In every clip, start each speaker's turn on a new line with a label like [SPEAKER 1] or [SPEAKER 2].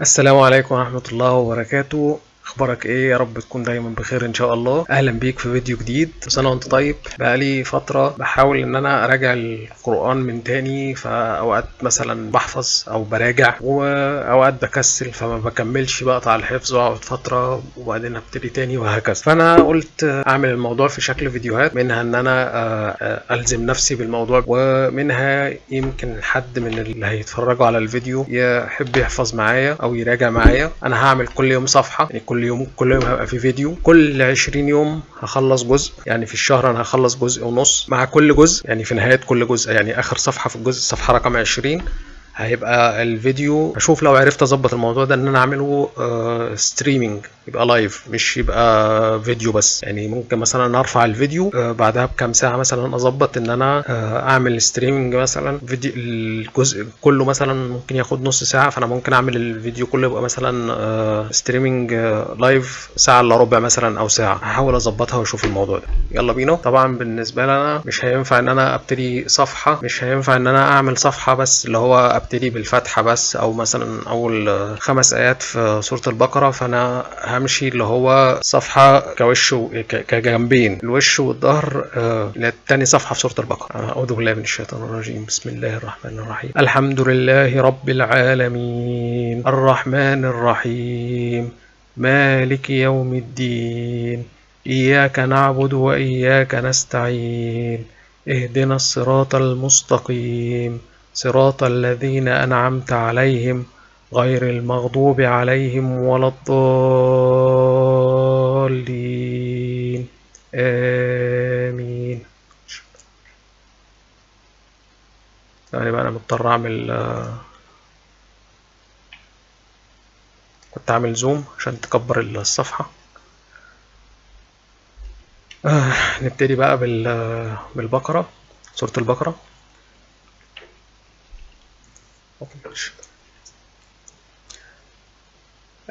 [SPEAKER 1] السلام عليكم ورحمة الله وبركاته. اخبارك ايه؟ يا رب تكون دايما بخير ان شاء الله. اهلا بيك في فيديو جديد. كل سنة وانت طيب. بقالي فترة بحاول ان انا اراجع القرآن من تاني، فاوقات مثلا بحفظ او براجع، واوقات بكسل فما بكملش، بقطع الحفظ واقعد فترة وبعدين ابتدي تاني وهكذا. فانا قلت اعمل الموضوع في شكل فيديوهات، منها ان انا الزم نفسي بالموضوع، ومنها يمكن حد من اللي هيتفرجوا على الفيديو يحب يحفظ معايا او يراجع معايا. انا هعمل كل يوم صفحة، يعني كل يوم هبقى في فيديو. كل 20 يوم هخلص جزء، يعني في الشهر انا هخلص جزء ونص مع كل جزء، يعني في نهاية كل جزء، يعني اخر صفحة في الجزء الصفحة رقم 20 هيبقى الفيديو. اشوف لو عرفت اظبط الموضوع ده ان انا اعمله streaming، يبقى live مش يبقى فيديو بس. يعني ممكن مثلا ارفع الفيديو بعدها بكام ساعة مثلا اظبط ان انا اعمل streaming مثلا فيديو الجزء كله، مثلا ممكن ياخد نص ساعة، فانا ممكن اعمل الفيديو كله يبقى مثلا streaming live ساعة الا ربع مثلا او ساعة. هحاول اظبطها واشوف الموضوع ده. يلا بينا. طبعا بالنسبة لنا مش هينفع ان انا ابتدي صفحة، مش هينفع ان انا اعمل صفحة بس اللي هو ابتدي بالفاتحة بس، او مثلا اول 5 آيات في سورة البقرة، فانا همشي اللي هو صفحة كوش كجنبين، الوش والظهر، تاني صفحة في سورة البقرة. أعوذ بالله من الشيطان الرجيم. بسم الله الرحمن الرحيم. الحمد لله رب العالمين، الرحمن الرحيم، مالك يوم الدين، إياك نعبد وإياك نستعين، اهدنا الصراط المستقيم، صراط الذين أنعمت عليهم غير المغضوب عليهم ولا الضالين، آمين. يعني بقى أنا مضطر أعمل، كنت أعمل زوم عشان تكبر الصفحة. نبتدي بقى بالبقرة، سورة البقرة.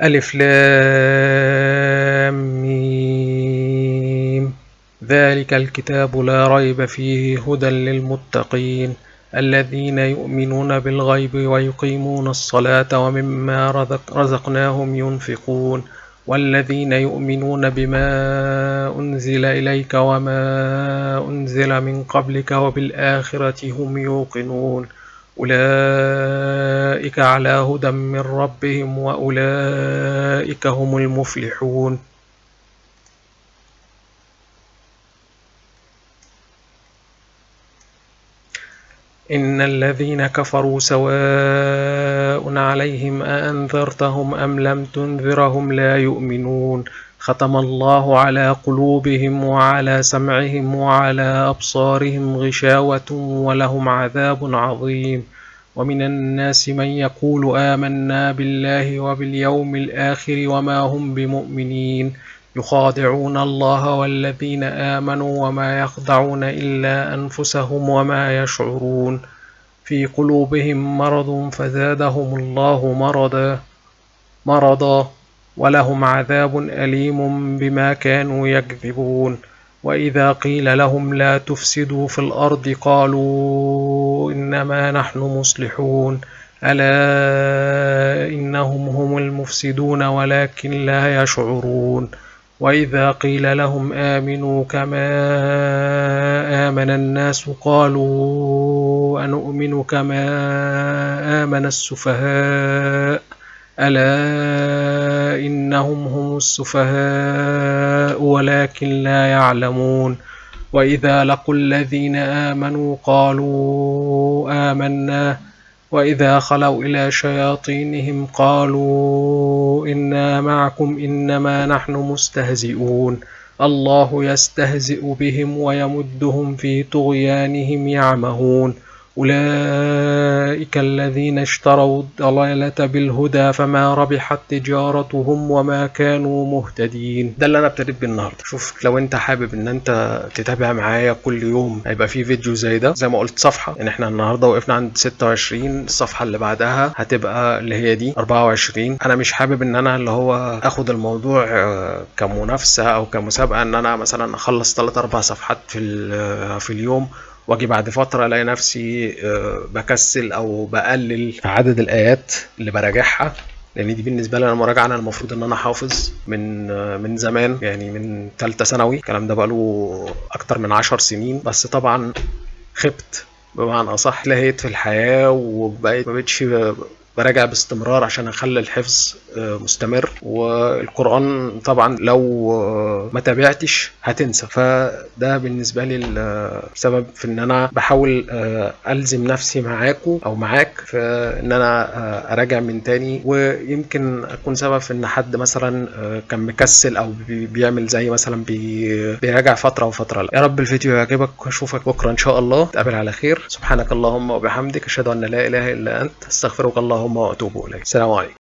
[SPEAKER 1] ألف لام ميم، ذلك الكتاب لا ريب فيه، هدى للمتقين، الذين يؤمنون بالغيب ويقيمون الصلاة ومما رزقناهم ينفقون، والذين يؤمنون بما أنزل إليك وما أنزل من قبلك وبالآخرة هم يوقنون، أولئك على هدى من ربهم وأولئك هم المفلحون. إن الذين كفروا سواء عليهم أأنذرتهم أم لم تنذرهم لا يؤمنون، ختم الله على قلوبهم وعلى سمعهم وعلى أبصارهم غشاوة ولهم عذاب عظيم. ومن الناس من يقول آمنا بالله وباليوم الآخر وما هم بمؤمنين، يخادعون الله والذين آمنوا وما يخدعون إلا أنفسهم وما يشعرون، في قلوبهم مرض فزادهم الله مرضا ولهم عذاب أليم بما كانوا يكذبون. وإذا قيل لهم لا تفسدوا في الأرض قالوا إنما نحن مصلحون، ألا إنهم هم المفسدون ولكن لا يشعرون. وإذا قيل لهم آمنوا كما آمن الناس قالوا أنؤمن كما آمن السفهاء، ألا إنهم هم السفهاء ولكن لا يعلمون. وإذا لقوا الذين آمنوا قالوا آمنا، وإذا خلوا إلى شياطينهم قالوا إنا معكم إنما نحن مستهزئون، الله يستهزئ بهم ويمدهم في طغيانهم يعمهون. أولئك الذين اشتروا الضلالة بالهدى فما ربحت تجارتهم وما كانوا مهتدين. ده اللي انا ابتديت بيه النهارده. شوف لو انت حابب ان انت تتابع معايا كل يوم هيبقى في فيديو زي ده، زي ما قلت صفحة، يعني احنا النهارده وقفنا عند 26، الصفحة اللي بعدها هتبقى اللي هي دي 24. انا مش حابب ان انا اللي هو اخد الموضوع كمنافسة او كمسابقة، ان انا مثلا اخلص 3-4 صفحات في اليوم واجي بعد فترة الاقي نفسي بكسل او بقلل عدد الايات اللي براجعها. لان دي بالنسبة لي انا مراجعه. انا المفروض ان انا حافظ من زمان، يعني من ثالثة ثانوي، الكلام ده بقاله اكتر من 10 سنين، بس طبعا خبت بمعنى اصح، لهيت في الحياة وبقيت ما بقتش براجع باستمرار عشان اخلي الحفظ مستمر. والقرآن طبعا لو ما تابعتش هتنسى، فده بالنسبة لي السبب في ان انا بحاول الزم نفسي معاكو او معاك في ان انا اراجع من تاني، ويمكن اكون سبب في ان حد مثلا كان مكسل او بيعمل زي مثلا بيراجع فترة وفترة لا. يا رب الفيديو يعجبك، واشوفك بكرة ان شاء الله، نتقابل على خير. سبحانك اللهم وبحمدك، اشهد ان لا اله الا انت، استغفرك اللهم واتوب اليك. السلام عليكم.